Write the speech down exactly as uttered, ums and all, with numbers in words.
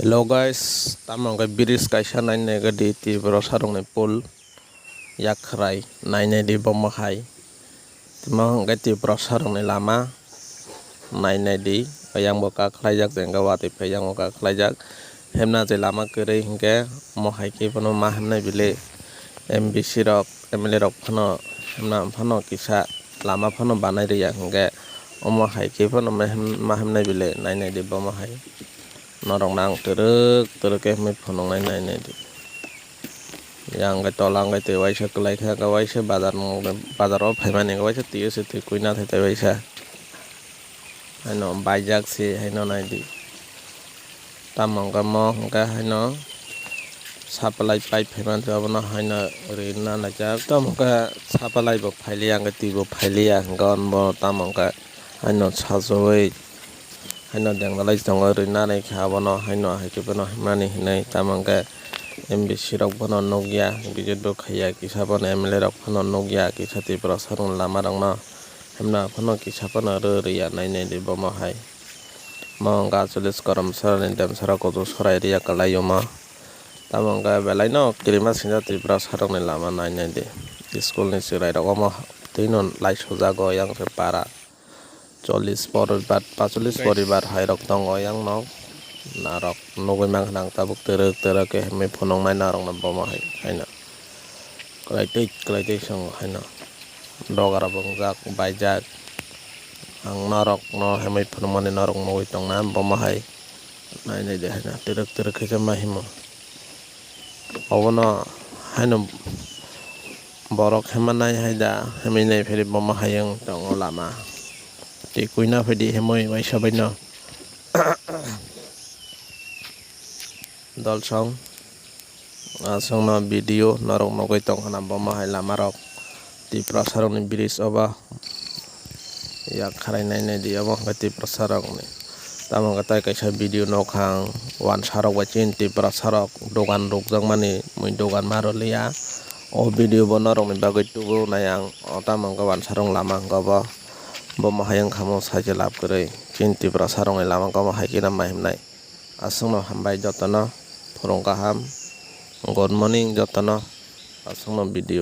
Hello guys, tamo hwnkhe bridge kaisa nainai gadi Tiprasa rokni pool yak khwrai nainai di bomo hai. Tamo hwnkhe Tiprasa rokni lama nainai di, yang bo kakhlaijak, jengga watwi phai yang bo kakhlaijak. Hemna je lama kwrwi hwnkhe omo hai khe bono ma hemnai bile M B C rok, M L A rok phano hemna phano kisa lama phano banai rwya hwnkhe omo hai khe phano ma hem-, ma hemnai bile nainai di bomo hai. Norokno ang twrwk twrwk khe hwnwi phunuknai nainai di. Yang khe tola wngkhe twi waisa kwlai kha, khe waisa bazar, bazaro phaimani khe waisa twi se twi kuina thai tai waisa. Haino baijak se haino nai di. Tamo hwnkhe mo hwnkhe haino supply pipe phaimani abono haino rina naijak. Tamo hwnkhe supply bo phailiya hwnkhe twi bo phailiya hwnkhe bo tamo hwnkhe haino sajagwi haino dengdalai tongo rina naikha abono haino hai khe bono himnani hinwi tamo hwnkhe M B C rok bono nukya visit bo khaiya kisa bono M L A rok phano nukya kisa Tiprasa rokni lama rokno himna phano kisa phano rw rwya nainai di bomo hai. Mo hwnkhe achulis korom sorani demsara kuchuk sorai rwya kwlai omo. Tamo hwnkhe belai no kirima singcha Tiprasa rokni lama nainai di. School ni chwrai rok omo twi no lai sujago yang se para. Chollish poribar, pachulis poribar hai rok tongo yang no. Narok nugwi mankha nang tabuk twrwk twrwk khe himwi phunuknai narok no bomo hai haino. Kwlai twi kwlai twi songo haino. Dogara bo wngjak baijak. Ang norok no himwi phunukmani norok nugwi tongna bomo hai. Nainai de haino twrwk twrwk khe ma himo. Obono haino borok himma nai hai da, himwi nai phiri bomo hayung tongo lama. Twi kuina phaidi himwi waisa baino. Dolsong aswkno video norok nugwi tongkha na bomo hai lama rok Tiprasa rokni bridge obo. Yak khwrai nainai di omo hwnkhe Tiprasa rokni. Tamo hwnkhe tai kaisa video nukha ang, wansa rok bai chini Tiprasa rok dogan rukjakmani, mui dogan ma rwliya. O video bo norokni bagwi tubunai ang, o tamo hwnkhe wansa rok lama hwnkhe obo. Bomo hai wngkha mo cycle lab kwrwi, chini Tiprasa rokni lama hwnkhe omo hai khe ma himnai. Aswkno hambai jotono, phwrwng kaham, good morning jotono, aswkno video.